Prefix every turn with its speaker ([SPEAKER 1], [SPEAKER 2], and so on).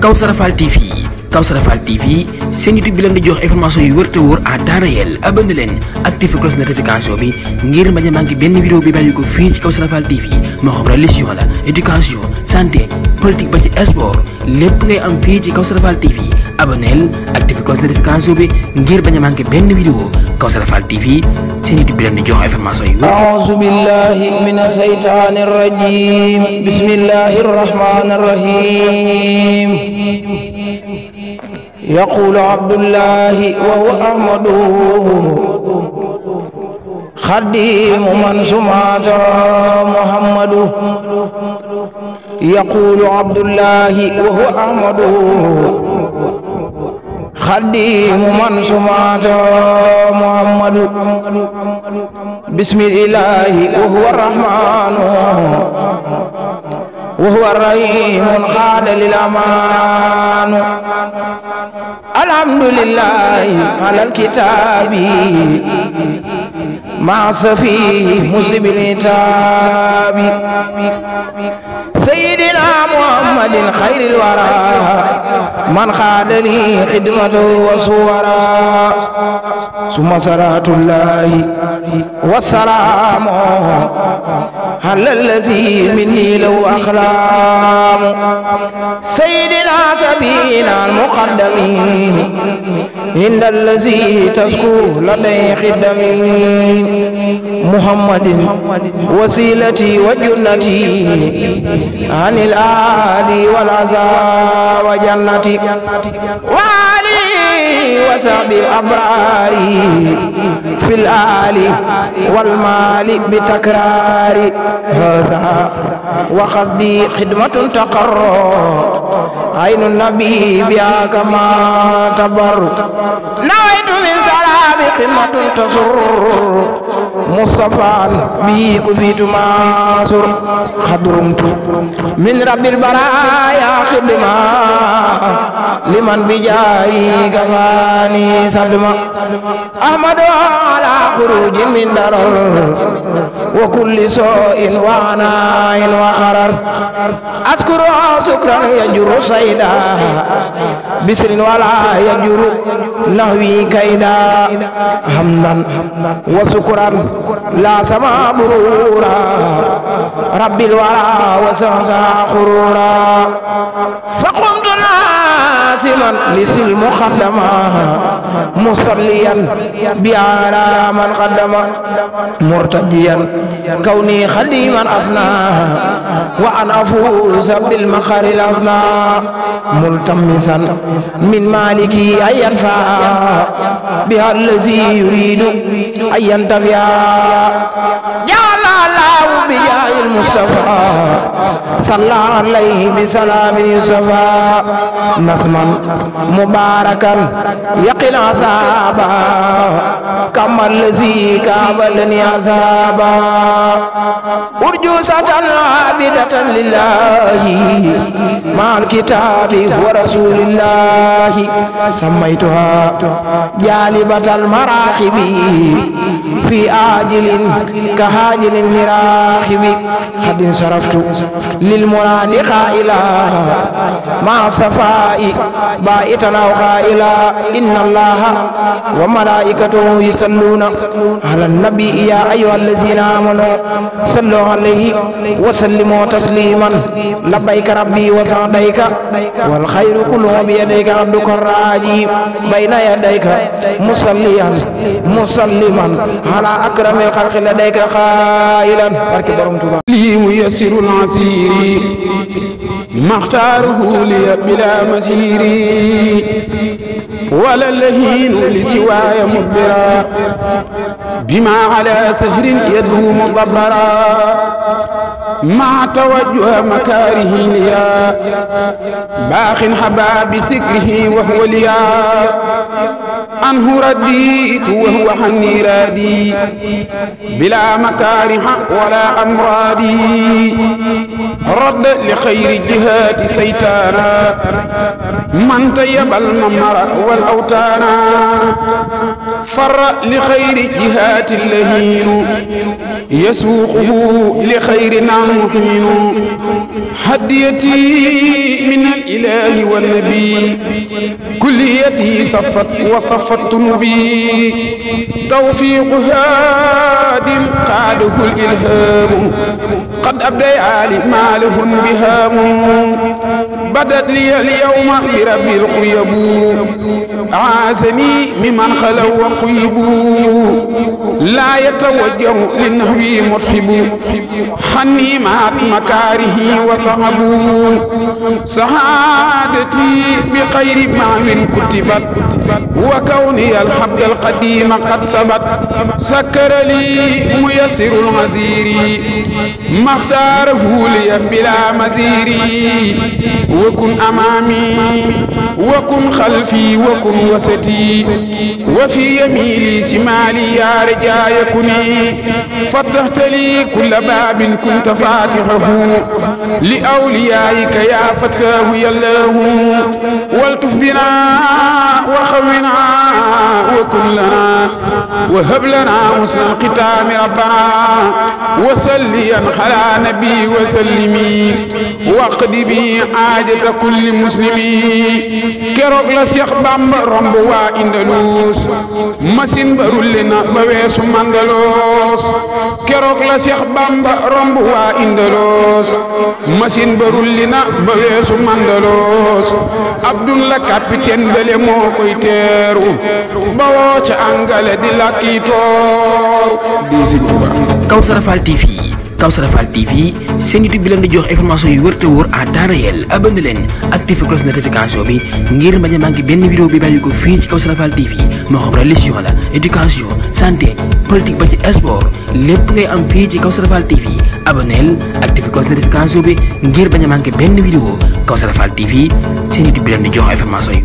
[SPEAKER 1] Kawsara Fall TV Kawsara Fall TV seen YouTube bi leen di jox information yu wër te wóor à temps réel. abonné leen activé cloche notification bi ngir bañ a manqué benn vidéo bi bàyyi ko fii ci Kawsara Fall TV moo xam religion la éducation santé politique ba ci sport lépp ngay am fii ci Kawsara Fall TV. abonneel activé cloche notification bi ngir bañ a manqué benn vidéo. Kawsara Fall TV seen YouTube bi leen di jox information yu wër.
[SPEAKER 2] a'uuzu billahi mina shaytaani rajiim bismillahi rahmaani rahiim. يقول عبد الله وهو أحمد خديم من سمعت محمد. يقول عبد الله وهو أحمد خديم من سمعت محمد. بسم الله وهو الرحمن وهو الرحيم خاد للأمان. الحمد لله على الكتاب مع سفيه مسلم الكتاب. سيدنا محمد خير الورى من خاد لي خدمته وصورا. ثم صلاة الله والسلام على الذي مني لو أخلام. سيدنا سبينا المقدمين عند الذي تذكر لدي خدمي. محمد وسيلتي وجنتي عن الآل والعزى وجنتي وعلي وسعب الأبرار في الآل والمال بتكرار. هذا وقصدي خدمة تقر عين النبي بها كما تبر. نويت من سلام خدمة تسر مصطفى به كفيت ماسر. خدرمت من رب البرايا خدمة لمن بجاي كفاني صدمة. أحمد على خروج من درر وكل سوء وعناء وخرر. أذكر شكرا يجر صيدا بسر ولا يجر نهوي كيدا. حمدا وشكرا لا سما برورا رب الورى وسعسع خرورا. فقمت ناسما لسلم خدما مصليا بأعلى من قدم. مرتديا كوني خديما أصنع وأن أفوز بالمخر الأصنع. ملتمسا من مالكي أن ينفع بها الذي يريد أن ينتفع. جعل الله بجاه المصطفى صلى عليه بسلام يصفى. نسما مباركا يقل عذابا كما الذي كابلني عذابا. أرجوسة عابدة لله مع الكتاب ورسول الله. سميتها جالبة المراحب في آجل كهاجل المراحب. قد انصرفت للمراد قائلا مع صفاء بائتنا وقائلا. إن الله وملائكته يصلون على النبي يا أيها الذين آمنوا صلوا عليه وسلموا تسليما. لبيك ربي وسعديك والخير كله بيديك عبدك الراجي بين يديك مصليا مسلما على أكرم الخلق لديك قائلا.
[SPEAKER 3] لي ميسر عسيري ما اختاره لي بلا مسيري ولا اللهين لسواي مدبرا بما على سهر يدوم ضبرا. مع توجه مكاره ليا باخ حبا بسكره وهو ليا. عنه رديت وهو حني رادي بلا مكاره ولا أمرادي. رد لخير الجهات سيتانا من طيب الممر والأوتانا. فر لخير الجهات اللهين يسوقه لخيرنا محين. هديتي من الإله لله والنبي كليتي صفت وصفت نبي توفيق هاد قاده الإلهام قد أبدى آلي ما له انبهام بدت لي اليوم برب الخيب عازني ممن خلوا وخيبوا لا يتوجه للنهوي مرحب حني مع مكاره وطعبوا سعادتي بخير ما كتبت وكوني الحبد القديم قد ثبت سكر لي ميسر العزير ما اختاره لي بلا مذير وكن أمامي وكن خلفي وكن وسطي وفي يميني شمالي يا رجاء يكني فتحت لي كل باب كنت فاتحه لأوليائك يا فتاه يا الله والتف بنا وخونا وكن لنا وهب لنا حسن الختام ربنا وصليا على نبي وسلمي واقض بي حاجة كل مسلمين keroog la Seex Bamba romb waa Indalus machine ba rulle na ba weesu Mandaloos keroog la Seex Bamba romb waa Indalus machine ba rulle na ba weesu Mandaloos Abdullah capitaine bele moo koy teeru ba woo ca angale di lakki toor di Sëriñ Tuubaa.
[SPEAKER 1] Kawsara Fall TV Kawsara Fall TV seen YouTube bi leen di jox information yu wër te wóor à temps réel abonné leen activé cloche notification bi ngir bañ a manqué benn vidéo bi bàyyi ko fii ci Kawsara Fall TV moo xam religion la éducation santé politique ba ci sport lépp ngay am fii ci Kawsara Fall TV abonneel activé cloche notification bi ngir bañ a manqué benn vidéo Kawsara Fall TV seen YouTube bi leen di jox information yi